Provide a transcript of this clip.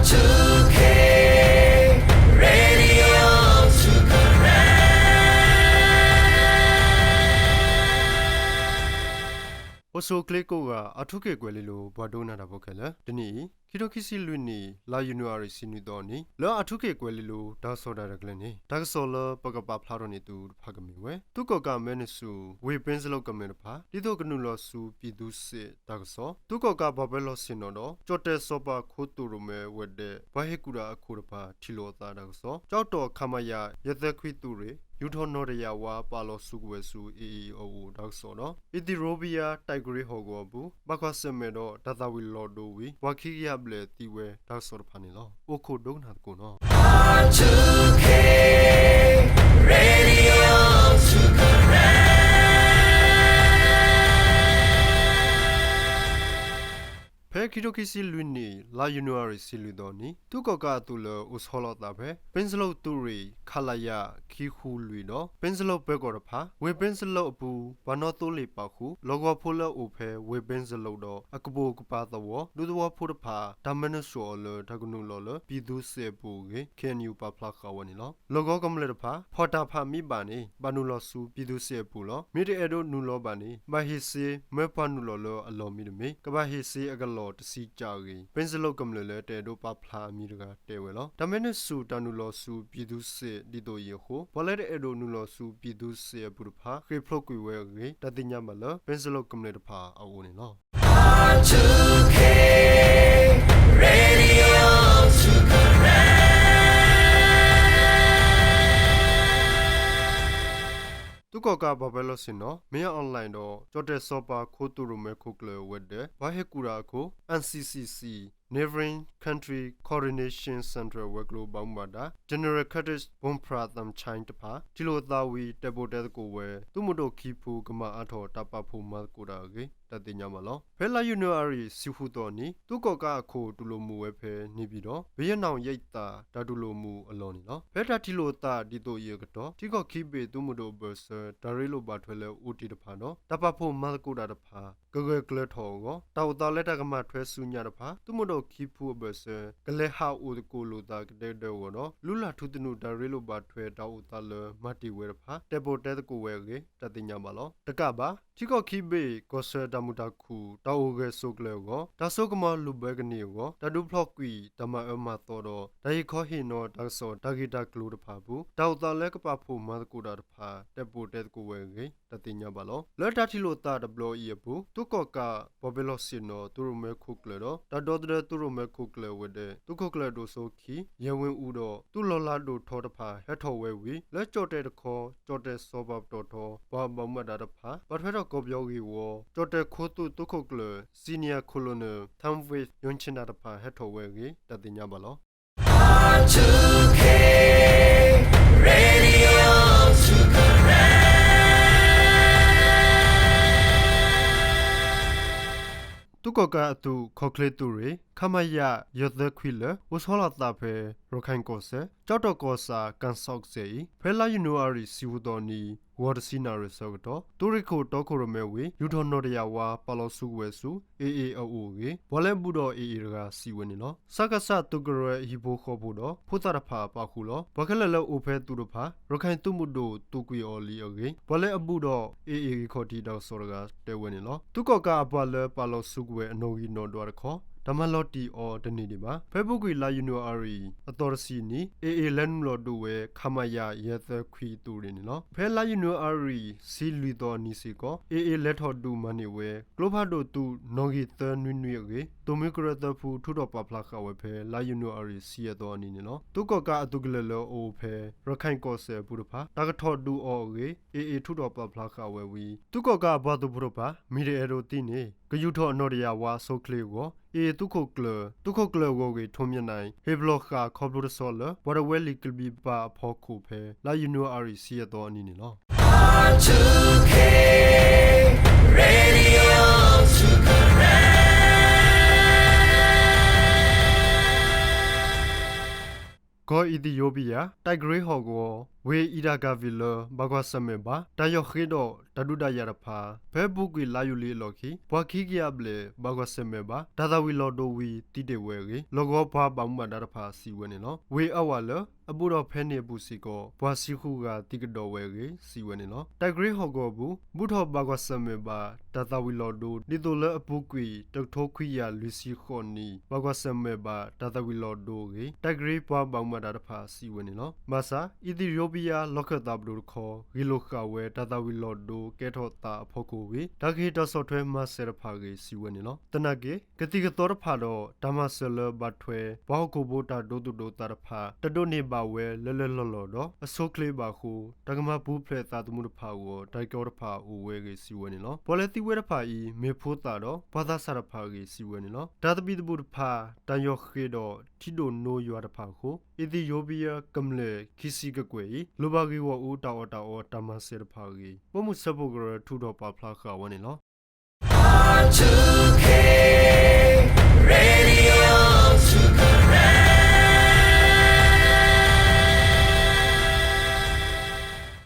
two K Radio two Karen. အိၣ်ဆူၣ်အိၣ်ချ့ကိးဂၤ အၣ်ထူခ့ၣ်ကွဲၤလ့လိၤ ပှၤဒိကနၣ်တၢ်ဖိခဲလၢာ်, တနံၤအံၤ ခံထိခံဆံလွံၢ်နံၣ် လါယနူၤအါရံၤ ဆံနွံသီအနံၤ လၢအၣ်ထူခ့ၣ်ကွဲၤလ့လိၤ တၢ်ကစီၣ်တၢ်ရဲၣ်တၢ်ကျဲၤန့ၣ် တၢ်ကစီၣ်လၢပကပာ်ဖျါထီၣ်န့ၢ်သုတဖၣ်ကမ့ၢ်ဝဲ သုးကီၣ်ကးမဲၣ်နုာ်ဆူၣ် ဝ့ၢ်ပ့စလိၣ်ကမျၢၢ်တဖၣ် ဒ်သိးကနုာ်လီၤဆူ ပြည်သူ့စစ် တၢ်ကစီၣ်, သုးကီၣ်ကးပှၤပၢၤလီၢ်ဆ့ၣ်နီၤဒီး ကၠီၣ်တဲၣ်စီၤပၤခိၣ်သူၣ်ရိၣ်မဲဝဲၤဒၢး ပှၤဟ့ၣ်ကူၣ်တၢ်အခိၣ်တဖၣ် ထံၣ်လိာ်အသးတၢ်ကစီၣ်, ကၠီၣ်တီၣ် ခမရ ယဲၢ်သၢခွံသုးရ့ၣ် ယူၤထီၣ်နီၣ်တယၢ်ဝါ ပာ်လီၤစုကဝဲၤဆူ AA အအိၣ်တၢ်ကစီၣ်ဒီး အံၣ်သံၣ်ရိပံယါ တၢ်ကရံၣ်ဟီၣ်ကဝီၤအပူၤ ဘၣ်ကွၢ်ဆၢၣ်မဲာ်ဒီး တၢ်သၣ်ဝံၤလီၤဒိဝံၤ ပှၤခံကယၤဘျဲၣ်သံဝဲတၢ်ကစီၣ်တဖၣ်န့ၣ်လီၤ. အိၣ်ခိးဒိကနၣ်သကိးနီၤ. R two K Radio two Karen. ဖဲခံထိခံဆံလွံၢ်နံၣ် လါယနူၤအါရံၤ ဆံလွံၢ်သီနံၤ သုးကီၣ်ကးအသုးလၢအိၣ်ဆီလီၤအသးဖဲ ပ့စလိၣ်သုးရ့ၣ် ခလရ ခံဃုလွံၢ်ဒီး ပ့စလိၣ်ပၢၤကီၢ်တဖၣ် ဝ့ၢ်ပ့စလိၣ်အပူၤ ပှၤနီၣ်သိလ့ၣ်ပာ်ဃုာ် လီၢ်ကဝီၤဖိလၢအအိၣ်ဖဲ ဝ့ၢ်ပ့စလိၣ်ဒီး အကပိာ်ကပၤသဝီ ဒူသဝီဖိတဖၣ် တၢ်မဲၣ်နုာ်ဆူၣ်အီၤလၢ တၢ်ကနုာ်လီၤလၢ ပြည်သူ့စစ် အပူၤအဂ့ၢ် KNU ပာ်ဖျါဃာ်ဝဲန့ၣ်လီၤ. လီၢ်ကဝီၤကမျၢၢ်တဖၣ် ဖီၣ်တၢ်ဖးမ့ၢ်ဘၣ်န့ၣ် ဘၣ်နုာ်လီၤဆူ ပြည်သူ့စစ် အပူၤလီၤ. မ့ၢ်တအဲၣ်ဒိးနုာ်လီၤဘၣ်န့ၣ် ဘၣ်ဟ့ၣ်စ့ မၢပှၤနုာ်လီၤလၢအလီၢ်မံၤတမံၤ ကဘၣ်ဟ့ၣ်စ့အကလီၢ်တဆံကၠၣ်အဂ့ၢ် ပ့စလိၣ်ကမျၢၢ်လၢတအဲၣ်ဒိးပာ်ဖျါအမံၤတဂၤတဲဝဲလီၤ. တၢ်မဲၣ်နုာ်ဆူၣ်တၢ်နုာ်လီၤဆူ ပြည်သူ့စစ် ဒ်သိးအံၤအဃိ ပှၤလၢတအဲၣ်ဒိးနုာ်လီၤဆူ ပြည်သူ့စစ် အပူၤတဖၣ် ဃ့ၢ်ဖျိးကွံာ်ဝဲအဂ့ၢ် တၢ်သ့ၣ်ညါဘၣ်လၢ ပ့စလိၣ်ကမျၢၢ်တဖၣ်အအိၣ်န့ၣ်လီၤ. R two K Radio two Karen. သုးကီၣ်ကးပှၤပၢၤလီၢ်ဆ့ၣ်နီၤ မ့ၢ်အီၣ်လဲၣ်ဒီး ကၠီၣ်တဲၣ်စီၤပၤခိၣ်သူၣ်ရိၣ်မဲခိၣ်ကျၢၢ်ဝဲၤဒၢး ပှၤဟ့ၣ်ကူၣ်တၢ်အခိၣ် NCCC Neighbouring Country Coordination Centre ဝဲၤကျိၤဘၣ်မူဘၣ်ဒါ General Kurtis Bongprah Thangchai တဖၣ် ထံၣ်လိာ်သးဝံၤ တဲာ်ပိာ်တဲသကိးဝဲ သုးမုၢ်ဒိၣ်ခံဖု ကမၤအါထီၣ်တၢ်ပာ်ဖှိၣ်မၤသကိးတၢ်အဂ့ၢ် တၢ်သ့ၣ်ညါဘၣ်လီၤ. ဖဲလါယနူၤအါရံၤ ဆံဃုသီအနံၤ သုးကီၣ်ကးအခိၣ်တူၢ်လိာ်မုာ်ဝဲဖဲ နေပြည်တော် ဘုရင့်နောင်ရိပ်သာ တၢ်တူၢ်လိာ်မုာ်အလီၢ်န့ၣ်လီၤ. ဖဲတၢ်ထံၣ်လိာ်သးဒ်သိးအံၤအကတီၢ် ထံကီၢ်ခံဘ့ၣ်သုးမုၢ်ဒိၣ်အဘၢၣ်စၢၤ တၢ်ရ့လိာ်ဘၣ်ထွဲလၢအိၣ်တ့ၢ်တဖၣ်ဒီး တၢ်ပာ်ဖှိၣ်မၤသကိးတၢ်တဖၣ် ကဂၢၢ်ကျၢၤထီၣ်အဂီၢ် တၢ်အိၣ်သးလၢတၢ်ကမၤထွဲဆူညါတဖၣ် သုးမုၢ်ဒိၣ်ခံဖုအဘၢၣ်စၢၤ ကလဲၤဟးအိၣ်သကိးလိာ်သးကဒဲကဒၢအဂီၢ်ဒီး လုၢ်လၢ်ထူသနူတၢ်ရ့လိာ်ဘၣ်ထွဲတၢ်အိၣ်သးလၢမၤတ့ၢ်ဝဲတဖၣ် တဲာ်ပိာ်တဲသကိးဝဲအဂ့ၢ် တၢ်သ့ၣ်ညါဘၣ်လီၤ. တကးဘၣ် ထံကီၢ်ခံဘ့ၣ်ကီၢ်ဆၢတၢ်မုာ်တၢ်ခုၣ် တၢ်အိၣ်ဂၢၢ်ဆိးကျၢၤအဂီၢ် တၢ်စိကမီၤလူၤဘၢကန့ၢ်အဂီၢ် တၢ်ဒုးဖျိးကွံာ်တၢ်မၤအၢမၤသီဒီး တၢ်ဟ့ၣ်ခီဟ့ၣ်နီၤတၢ်ကစီၣ်တၢ်ဂ့ၢ်တၢ်ကျိၤတဖၣ်အပူၤ တၢ်အိၣ်သးလၢကပာ်ဖှိၣ်မၤသကိးတၢ်တဖၣ် တဲာ်ပိာ်တဲသကိးဝဲအဂ့ၢ် တၢ်သ့ၣ်ညါဘၣ်လီၤ. လၢတၢ်ထံၣ်လိာ်သးတဘျီအံၤအပူၤ သုးကီၣ်ကးပှၤပၢၤလီၢ်ဆ့ၣ်နီၤ သူရိၣ်မဲခိၣ်ကျၢၢ်ဒီး တၢ်ဒီသဒၢသူရိၣ်မဲခိၣ်ကျၢၢ်ဝဲၤဒၢး သုးခိၣ်ကျၢၢ်ဒိၣ်စိခံ ယဲၢ်ဝ့ၣ်အူဒီး သုးလီၢ်လၤဒိၣ်ထီတဖၣ်ဟဲထီၣ်ဝဲဝံၤ လၢကၠီၣ်တဲၣ်တခီ ကၠီၣ်တဲၣ်စီၤပၤပတီၢ်ထီ ပှၤဘၣ်မူဘၣ်ဒါတဖၣ် ဘၣ်ထွဲထီၣ်ကီၢ်ပယီၤဂ့ၢ်ဝီ ကၠီၣ်တဲၣ်ခိသူၣ်သုးခိၣ်ကျၢၢ် Senior Colonel Thamwith Yongchina တဖၣ်ဟဲထီၣ်ဝဲအဂ့ၢ် တၢ်သ့ၣ်ညါဘၣ်လီၤ. R two K Radio two Karen. သုးကီၣ်ကးအသုး ခီၣ်ချ့သုးရ့ၣ် ခမရ ယဲၢ်သၢခွံလၢ အိၣ်ဆီလီၤသးဖဲ ရခၢၣ်ကီၢ်စဲၣ် ကၠီၣ်တီၣ်ကီၢ်ဆၣ် ကၣ်စီၣ်စဲၣ်အံၤ ဖဲလါယနူၤအါရံၤ ဆံဃုသီနံၤ ဂီၤတဆံနၣ်ရံၣ်ဆၢကတီၢ် သုးရ့ၣ်ခိၣ်တီခိၣ်ရိၣ်မဲဝံၤ ယူၤထီၣ်နီၣ်တယၢ်ဝါ ပာ်လီၤစုကဝဲၤဆူ AA အအိၣ်အဂ့ၢ် ပှၤလၢအဘူးဒီး AA တဂၤစံးဝဲန့ၣ်လီၤ. စကစ သုးကရၢအဟံၣ်ဖိဃီဖိဒီး ဖိသၣ်တဖၣ်ပာ်ဃုာ်လီၤ. ပှၤခဲလၢာ်လၢအိၣ်ဖဲသုးတဖၣ် ရခၢၣ်သုးမုၢ်ဒိၣ်သူၣ်ကွံာ်အီၤလံအဂ့ၢ် ပှၤလၢအဘူးဒီး AA ဂံၢ်ခီၣ်ထံးတၢ်ကစီၣ်တဂၤတဲဝဲန့ၣ်လီၤ. သုးကီၣ်ကးအပှၤလၢပာ်လီၤစုကဝဲၤအနီၣ်ဂံၢ်နီၣ်ဒွးတခီ တၢ်မၤလီၤတံၢ်အီၤတန့ၢ်ဒံးဘၣ်. ဖဲအပူၤကွံာ်လါယနူၤအါရံၤ အသီတဆံနံၤ AA လဲၤနုာ်လီၤဒုးဝဲ ခမရ ယဲၢ်သၢခွံသုးရ့ၣ်န့ၣ်လီၤ. ဖဲလါယနူၤအါရံၤ ဆံလွံၢ်သီအနံၤစ့ၢ်ကီး AA လဲၤထီၣ်ဒုးမၤန့ၢ်ဝဲ ကျိဖးဒိၣ်သုးနီၣ်ဂံၢ်သၢနွံနွံအဂ့ၢ် သုးမုၢ်ကရၢၢ်သၢဖု ထုးထီၣ်ပာ်ဖျါဃာ်ဝဲဖဲ လါယနူၤအါရံၤ ဆံယဲၢ်သီအနံၤန့ၣ်လီၤ. သုးကီၣ်ကးအသုးကလၢာ်လၢအအိၣ်ဖဲ ရခၢၣ်ကီၢ်စဲၣ်အပူၤတဖၣ် တၢ်ကထီၣ်ဒုးအီၤအဂ့ၢ် AA ထုးထီၣ်ပာ်ဖျါဃာ်ဝဲဝံၤ သုးကီၣ်ကးအပှၤသုးဖိတဖၣ် မ့ၢ်တအဲၣ်ဒိးသံန့ၣ် ကယူၤထီၣ်နီၣ်တယၢ်ဝါအဆိအချ့အဂီၢ် AA သုးခိၣ်ကျၢၢ် သုးခိၣ်ကျၢၢ်ဂီၢ်ဂ့ၢ် ထွန်းမြတ်နိုင် ဟ့ၣ်ပလီၢ်ဃာ်ခီဖျိတဆီလၢ ပှၤတဝၢလံၤကဘျံးပၤအဖီခိၣ်ဖဲ လါယနူၤအါရံၤ ဆံယဲၢ်သီအနံၤန့ၣ်လီၤ. R two K Radio two Karen. ကီၢ်အံၣ်သံၣ်ယိပံယၤ တၢ်ကရ့ဟီၣ်ကဝီၤ ဝ့ၢ်အံၤတၢ်ကၣ်ဝ့ၢ်လၢ ဘၣ်ကွၢ်ဆၢၣ်မဲာ်ဘၣ် တၢ်ယီၢ်ဃ့ဒီးတၢ်ဒုးတၢ်ယၤတဖၣ် ဖဲအပူၤကွံာ်လါယူၤလံအလီၢ်ခံ ပှၤခံကယၤအဘျဲၣ် ဘၣ်ကွၢ်ဆၢၣ်မဲာ်ဘၣ် တၢ်သၣ်ဝံၤလီၤဒိဝံၤသံတ့ၢ်ဝဲအဂ့ၢ် လီၢ်ကဝီၤပှၤဘၣ်မူဘၣ်ဒါတဖၣ်စံးဝဲန့ၣ်လီၤ. ဝ့ၢ်အါဝးလၢ အဘူးဒီးဖဲန့ၣ်အပူၤစ့ၢ်ကီး ပှၤဆံဃုဂၤသံကဒီးဝဲအဂ့ၢ် စံးဝဲန့ၣ်လီၤ. တၢ်ကရ့ဟီၣ်ကဝီၤအပူၤ ဘူၣ်ထီၣ်ဘၣ်ကွၢ်ဆၢၣ်မဲာ်ဘၣ် တၢ်သၣ်ဝံၤလီၤဒိ ဒ်သိးလၢအပူၤကွံာ် တကထိခွံကယၤလွံၢ်ဆံဃိးနံၣ် ဘၣ်ကွၢ်ဆၢၣ်မဲာ်ဘၣ် တၢ်သၣ်ဝံၤလီၤဒိအဂ့ၢ် တၢ်ကရ့ပှၤဘၣ်မူဘၣ်ဒါတဖၣ်စံးဝဲန့ၣ်လီၤ. ဘၣ်ဆၣ် အံၣ်သံယိပံယါ လီၢ်ခၢၣ်သးပဒိၣ်တခီ ဂ့ၢ်လိာ်ဃာ်ဝဲ တၢ်သၣ်ဝံၤလီၤဒိကဲထီၣ်သးအဖီခိၣ်ဝံၤ တၢ်ကဟ့ၣ်တၢ်ဆီၣ်ထွဲမၤစၢၤတဖၣ်အဂ့ၢ် စံးဝဲန့ၣ်လီၤ. သနာ်က့ ကသံၣ်ကသီတဖၣ်ဒီး တၢ်မၤစၢၤလၢဘၣ်ထွဲ ပှၤဟီၣ်ခိၣ်ဖိတၢ်ဒိသူၣ်ဒိသးတဖၣ် တဒိးန့ၢ်ဘၣ်ဝဲလၢလၢလီၢ်လီၢ်ဒီး အဆိအချ့ဘၣ်အဃိ တၢ်ကမၤပူၤဖျဲးသးသမူတဖၣ်အဂီၢ် တၢ်ကဲထီၣ်တဖၣ်အိၣ်ဝဲအဂ့ၢ် စံးဝဲန့ၣ်လီၤ. ပှၤလၢသံဝဲတဖၣ်အံၤ မ့ၢ်ဖိသၣ်ဒီး ပှၤသးစၢ်တဖၣ်အဂ့ၢ် စံးဝဲန့ၣ်လီၤ. တၢ်သဘံၣ်သဘုၣ်တဖၣ် တၢ်ယီၢ်ဃ့ဒီးထံဒိၣ်နိယွၤတဖၣ်အဃိ အံၣ်သံယိပံယါ ကမျၢၢ်ခံဆံကကွဲၢ်အံၤ လိၣ်ဘၣ်ဂ့ၢ်ဂီၢ်အူ တၢ်အီၣ်တၢ်အီတၢ်မၤစၢၤတဖၣ်အဂ့ၢ် ပိာ်မုၣ်စၢဖှိၣ်ကရၢ ထုးထီၣ်ပာ်ဖျါဃာ်ဝဲန့ၣ်လီၤ.